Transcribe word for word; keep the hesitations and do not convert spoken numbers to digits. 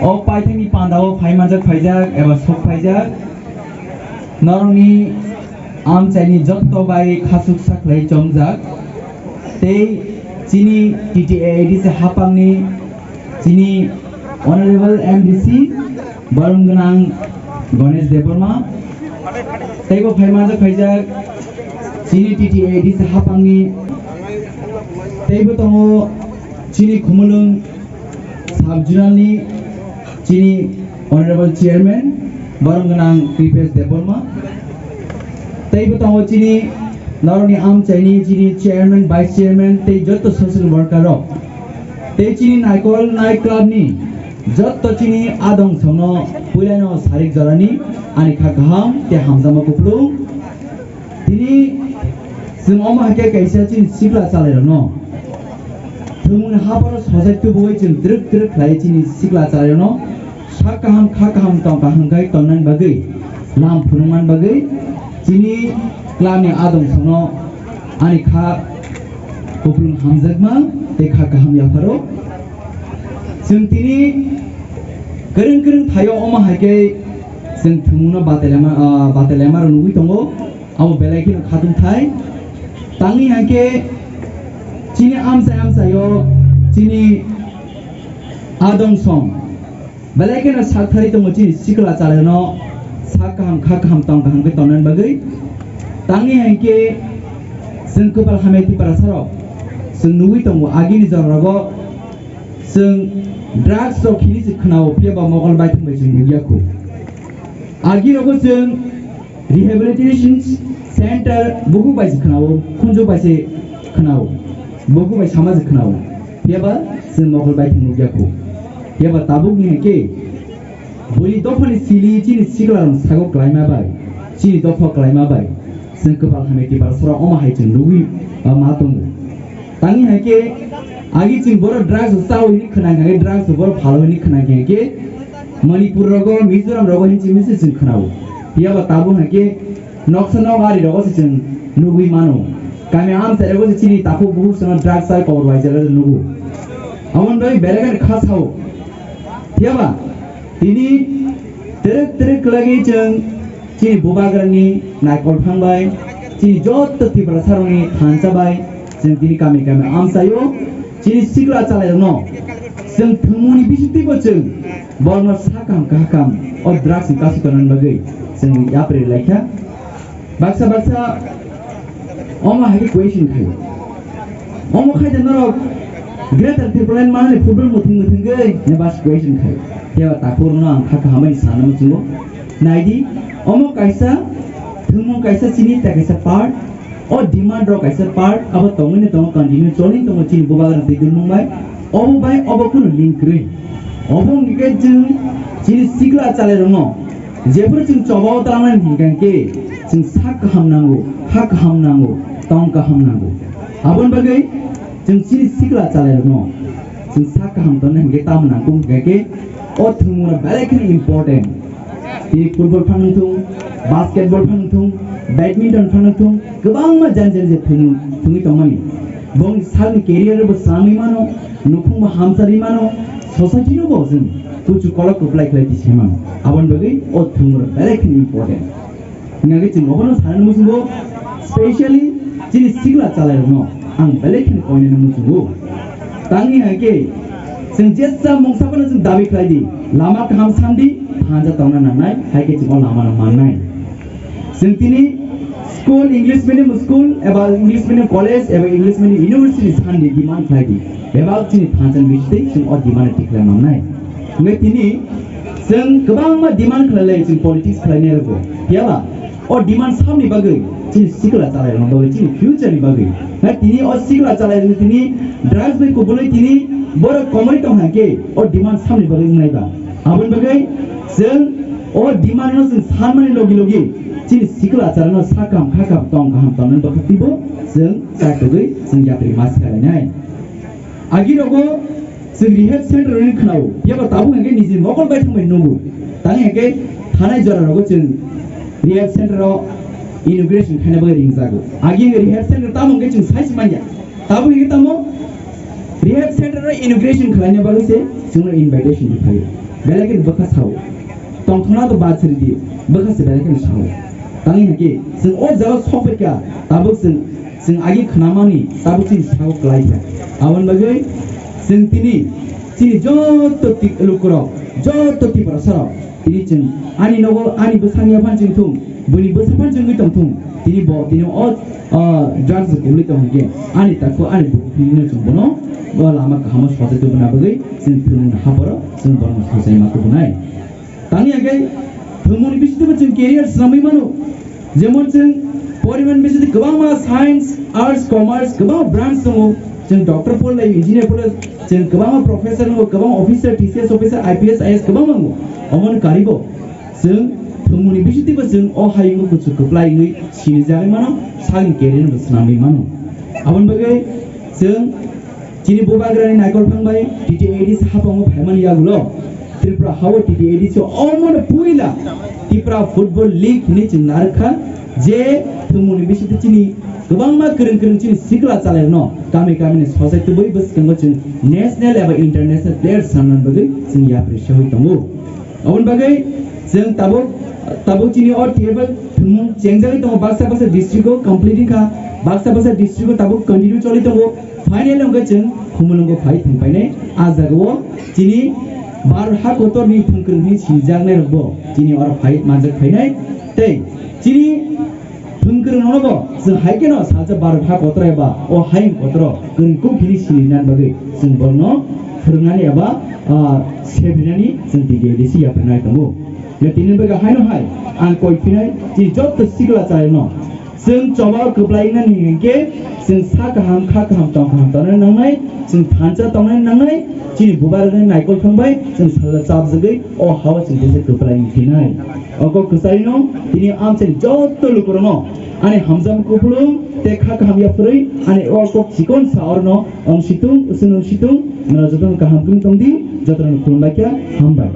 O paithakni pandao phaimanjak phaijak eba sok phaijak norokni amchaini jotto bai khasuk sakhlai chomjak tei chini T T A A D C hapangni chini Honorable M D C borom gwnang Ganesh Debbarma teibo phaimanjak phaijak chini T T A A D C hapangni teibo tongo chini Khumulwng Sub-zonal ni chini Honorable Chairman, borom gwnang Kripesh Debbarma. Teibo tongo chini norokni amchaini chini Chairman, Vice Chairman tei jotto social worker rok. Tei chini Naikol Night Club ni jotto chini adong songno puilano sarik jorani ani kha kaham tei hamjakma kupulung. Tini chwng omo hai khe kaisa chini sikla chalairokno thwngmungni hapharo sojai tubugwi chwng twrwk twrwk khlai chini sikla chalairokno sak kaham kha kaham tong kaham khai tonnani bagwi lam phunukmani bagwi chini clubni adong songno ani kha kupulung hamjakma tei kha kaham yapharo. Chwng tini kwrwng kwrwng thaio omo hai khe chwng thwngmungno batailaima, ah, batailaima rok nugwi tongo. Abo belai kheno khatung thai. Tangwi hai khe chini amchai amchaio chini adong song belai kheno sak thari tongo chini sikla chalairokno sak kaham kha kaham tong kaham khe tonnani bagwi. Tangwi hai khe chwng kwpal hamya Tiprasarok chwng nugwi tongo agini jorarok chwng drugs rok hini se khwnao phiya ba mokol baithang bai chwng nugya khu. Agi rogo chwng rehabilitation center buku bai se khwnao, khunju bai se khwnao, buku bai sama se khwnao. Phiya ba chwng mokol baithang nugya khu. Phiya ba tabuk ni hai khe boni dophani sili chini sikla rok sago klaima bai, chini dopha klaima bai. Chwng kwpal hamya Tiprasarok omo hai chwng nugwi, ah, ma tongo. Tangwi hai khe agi chwng borok drugs rok chawi hwnwi khwnang kha khe, drugs rok borok phalo hwnwi khwnang kha khe Manipur rogo, Mizoram rogo hinwi chwng misi chwng khwnao. Phiya ba tabuk hai khe noksa nok ari rogo se chwng nugwi mano. Kami amchai rogo se chini takhuk bukhuk songno drugs chai kobor bai jagao nugo. Aboni bagwi belai kheno kha sao. Phiya ba tini twrwk twrwk kwlagwi chwng chini bubagrani naikol phang bai, chini jotto Tiprasarokni thansa bai, chwng tini kami kami amchaio, chini sikla chalairokno chwng thwngmungni bisingtwibo chwng borokno sakam kaham o drugs ni kasu tonani bagwi chwng yapri laikha. Baksa baksa omo hai khe question khai. Omo khai da norok Greater Tipraland manani football muthung muthungwi ne bas question khai. Phiya ba takhuk rokno ang kha kahamai sana muchungo. Naidi, omo kaisa thwngmung kaisa chini ta kaisa part. O demand rok kaisa part, abo tongwi ne tongo, continue choli tongo chini bubagrani twi dulmung bai. Obo bai obo kunu link kwrwi. Obo wngkhe chwng chini sikla chalairokno jephuru chwng chobao twlangnani hinkha khe chwng sak kaham nango, ha kaham nango, tong kaham nango. Aboni bagwi chwng chini sikla chalairokno chwng sak kaham tonna hinkhe tamo nangkuk hinkha khe o thwngmungno belai kheno important. Tini football phano thung, basketball phano thung, badminton phano thung, kwbangma jani jani je thwng-, thwngwi tongmani. Bongni salni career bo swnamwi mano, nukhungbo hamcharwi mano, society no bo chwng kuchu kolok kwplai khlai twi se mano. Aboni bagwi o thwngmung belai kheno important. Hingkhe chwng obono sanani muchungo, specially chini sikla chalairokno ang belai kheno koinani muchungo. Tangni hai khe chwng jesa mungsa phano chwng dabi khlai di, lama kaham san di, thansa tongna nangnai, hai khe chwng o lamano mannai. Chwng tini school, English medium school eba English medium college eba English medium university san di, demand khlai di, bebak chini thansa ni bisingtwi chwng o demand tikhlai mannai. Hingkhe tini chwng kwbangma demand khlai lai chwng politics khlainai rokbo. Phiya ba o demand samni bagwi chini sikla chalairokni bagwi, chini future ni bagwi. Na tini o sikla chalairokni tini drugs bai kubulwi tini borok komoi tong hai khe o demand samni bagwi wngnai ba. Aboni bagwi chwng o demand no chwng sanmani logi logi chini sikla chalairokno sakam khakam tong kaham tongnani bagwi twibo chwng chaitugwi chwng yapri ma swkalainai. Agi rogo chwng rehab center rwni khwnao, phiya ba tabuk hwnkhe niji mokol bai thangbai nungo. Tang hwnkhe thanai jora rogo chwng rehab center o inauguration khaina bagwi ringjago. Agi hwnkhe rehab center tamo hwnkhe chwng sai se manya. Tabuk hwnkhe tamo Rehab center no inauguration khlaina bagwi se chwngno invitation rwphaio. Belai kheno bwkha sao. Tongthokna to bad sri di, bwkha se belai kheno sao. Tangwi hwnkhe chwng o jaga sokphaikha, tabuk chwng, chwng agi khnamani tabuk chini sago kwlaikha. Aboni bagwi chwng tini chini joto ti-, lukurok, joto Tiprasarok, tini chwng ani nogo ani bwsani yaphan chwng thung, buini bwsa phan chwngwi tong thung, tini bo tini o, o drugs gumlwi tong hwnkhe ani takhu ani bukhukni chwng bono o lama kahamo sojai tubuna bagwi chwng thwngmung haporo chwng bono sojai ma tubunai. Tangwi hwnkhe thwngmungni bisingtwibo chwng career swnamwi mano. Jemon chwng porimani bisingtwi kwbangma science, arts, commerce kwbangma branch tongo. Chwng doctor porlai, engineer porlai, chwng kwbangma professor tongo, kwbangma officer, T C S officer, I P S, I A S kwbangma tongo. Omoni karibo chwng thwngmungni bisingtwibo chwng o hayungo kuchuk kwplai wngwi sinijagwi mano, sakni career bo swnamwi mano. Aboni bagwi chwng chini bubagrani naikolthang bai T T A D C hapango phaimani yagulo Tripura hao T T A D C omono puila Tripura Football League hinwi chwng narwkha, je thwngmungni bisingtwi chini kwbangma kwrwng kwrwng chini sikla chalairokno kami kamini sojai tubui bwskango chwng national eba international players sanna bagwi chwng yapri sewi tongo. Aboni bagwi chwng tabuk, tabuk chini o table thwngmung chengjagwi tongo, baksa baksa district o complete wngkha, baksa baksa district o tabuk continue choli tongo. Final wngkha chwng Khumulwngo phai thwngpainai. A jagao chini Bharat ha kotorni thwngkwrwng hinwi sinjaknairokbo chini oro phai manjak phainai. Tei chini thwngkwrwng nono bo chwng hai kheno salsa Bharat ha kotor eba o hayung kotoro kwrwng kuk hini sinirnani bagwi chwng borokno phwrwngnani eba, ah, sebrinani chwng T T A D C yapharnai tongo. Ya tini bagwi haino hai ang koi phinai chini joto sikla chayano chwng choba kwplai wngnani hinkhe chwng sa kaham, kha kaham, tong kaham tongnani nangnai, chwng thansa tongnani nangnai, chini bubagrani naikolthang bai chwng salsa chapjagwi o hao chwng kisa kwplai wngphinai. O kok kwcharino tini amchaini joto lukurokno ani hamjakma kupulung tei kha kaham yapharwi ani o kok chikon sa orno ongsitung, usung ongsitung, nara jotono kaham kunu tongdi, jotono khulumbaikha, hambai.